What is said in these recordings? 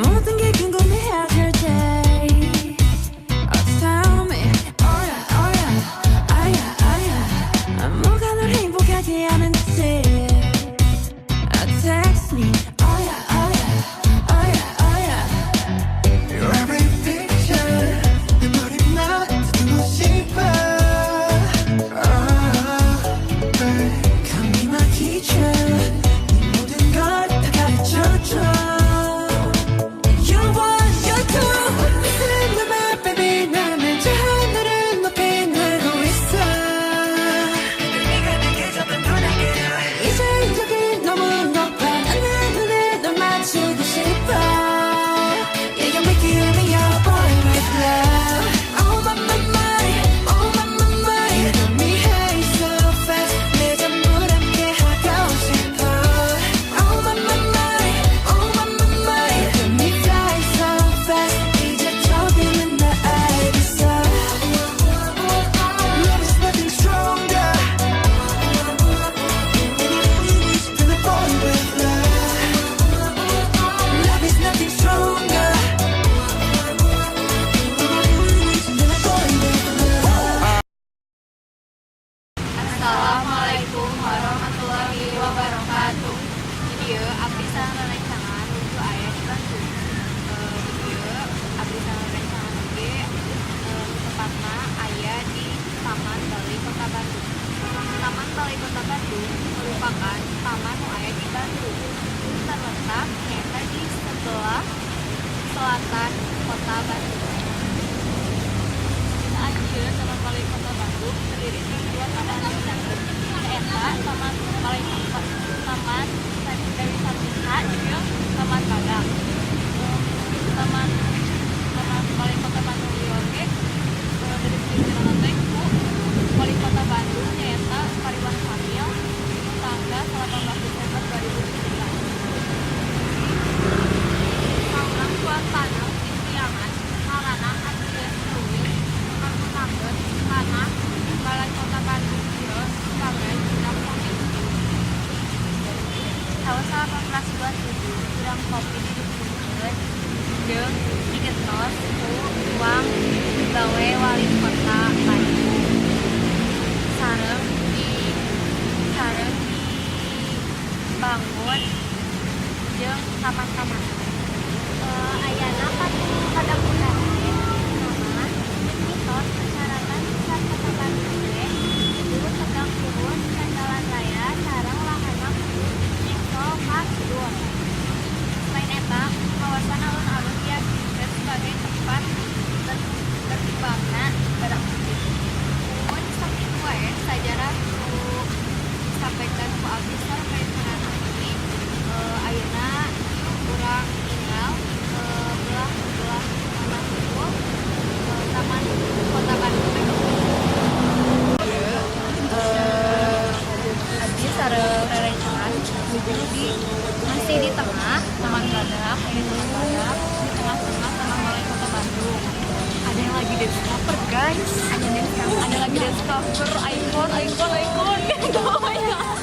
모든 게 궁금해. How's your day? Oh, tell me. Oh yeah, oh yeah. Ah yeah, ah yeah. 뭐가 널 행복하게 하는지. Oh, text me. Oh yeah, oh yeah. Oh yeah, oh yeah. Your every picture 내 머리맡에 두고 싶어. Oh, bae. Come be my teacher. 네 모든 걸 다 가르쳐줘. Your one, your two. Listen to my baby. 나는 저 하늘을 높이 날고 있어. 근데 네가 내게 줬던 두 날개로 이제 여긴 너무 높아. 난 내 눈에 널 맞추고 싶어. Yeah, you're making me a boy with luv. Oh my my my, oh my my my. You got me high so fast. 네 전부를 함께 하고 싶어. Oh my my my, oh my my my. You got me fly so fast. 이제 조금은 나 알겠어. Love is nothing stronger than a boy with luv. Love is nothing stronger than a boy with luv. Assalamualaikum warahmatullahi wabarakatuh. Di dieu abdi sareng rerencangan nuju aya di Bandung. Di dieu abdi sareng rerencangan oge tepatna aya di Taman Balai Kota Bandung. Taman Balai Kota Bandung merupakan taman nu aya di Bandung. Terletak nyaeta di sebelah selatan Kota Bandung. Saat ieu Taman Balai Kota Bandung terdiri dari dua taman nyaeta Taman Balai Kota, Taman Dewi Sartika jeung Taman Badak. Taman Taman Balai Kota Bandung ieu oge dari peluncuran teh ku Wali Kota Bandung, nyaeta Ridwan Kamil, tanggal 18 Desember 2017. Saurang tuan tanah di Priangan ngaranna Andreas Lewis ngagunakeun tanah Balai Kota Bandung ieu sebagai gudang kopi. Tahun 1827 gudang kopi diresmikeun jeung digentos ku ruang gawe Wali Kota Bandung sareng dibangun jeung taman-taman. Ayana patung Badak Utara teh nama jeung mitos persyaratan pusat Kota Bandung teh kudu tegak lurus ka jalan raya sareng lahanna kudu nyengkol ka kidul. Selain eta, kawasan alun-alun diartikeun sebagai tempat berkembangna badak putih. Mun sakitu wae sajarah nu disampaikan ku abdi sareng rerencangan abdi. Ayeuna yuk urang ningal belah-belah taman itu, Taman Kota Bandung teh. Abdi sareng rerencangan nuju di masih di tengah Taman Badak, ini Taman Badak di tengah-tengah Taman Balai Kota Bandung. Ada yang lagi dance cover, guys, ada dance cover, ada lagi dance cover iPhone, iPhone, iPhone. Oh my God.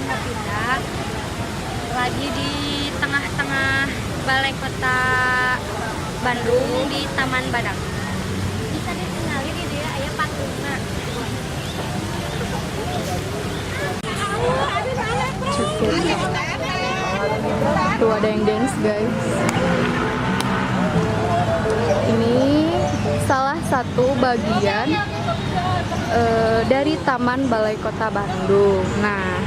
Novita lagi di tengah-tengah Balai Kota Bandung di Taman Badak. Bisa ditinggali di dieu aya patungna. Cukup. Tuh ada yang dance, guys. Ini salah satu bagian dari Taman Balai Kota Bandung. Nah,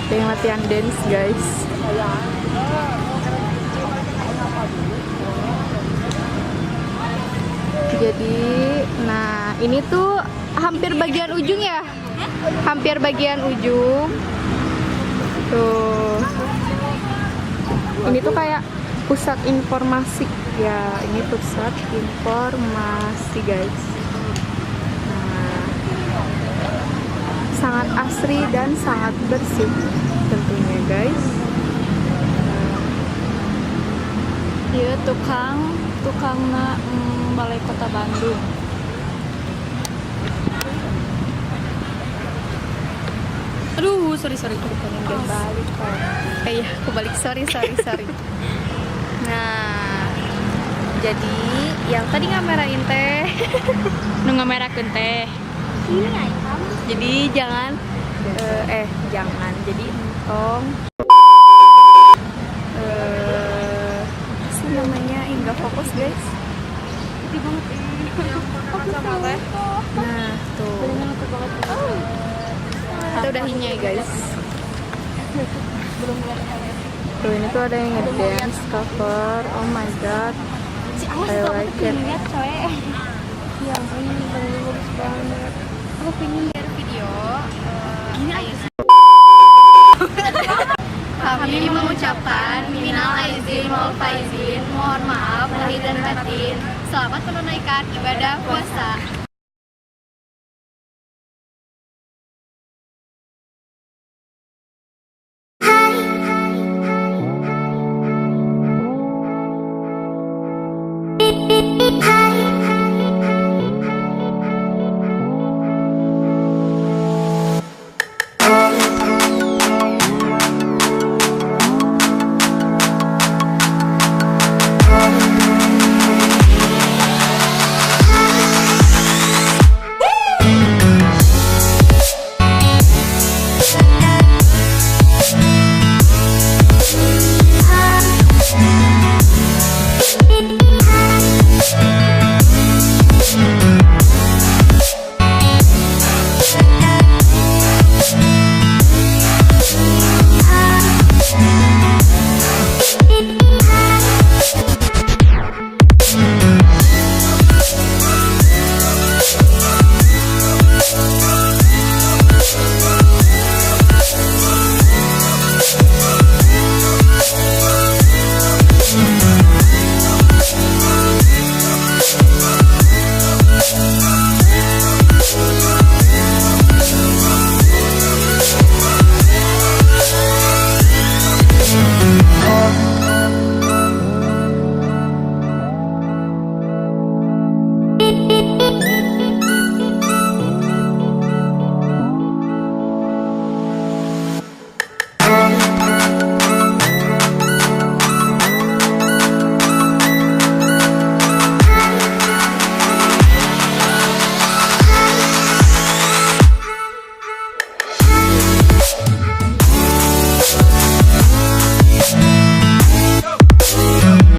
ada yang latihan dance, guys. Jadi, nah, ini tuh hampir bagian ujung ya. Hampir bagian ujung. Tuh. Ini tuh kayak pusat informasi ya. Ini pusat informasi, guys. Nah, sangat asri dan sangat bersih tentunya, guys. Iya, tukang tukangna Balai Kota Bandung. Aduh, sorry, sorry. Balik kok. Eh iya, kebalik. Sorry, sorry, sorry. Nah, jadi yang tadi ngamerain teh Nu ngamerakeun teh. Ini ayam. Jadi jangan jangan, jadi entong apa sih namanya? Ih, nggak fokus, guys. Nah, tuh kita udah hinyai, guys. Tuh, ini tuh ada yang ngedance cover. Oh my God, I like it. Lihat coy. Ya ampun, ini bagus banget. Aku pingin biar video gini. Kami mengucapkan minal aizin wal faizin, mohon maaf lahir dan batin. Selamat menunaikan ibadah puasa.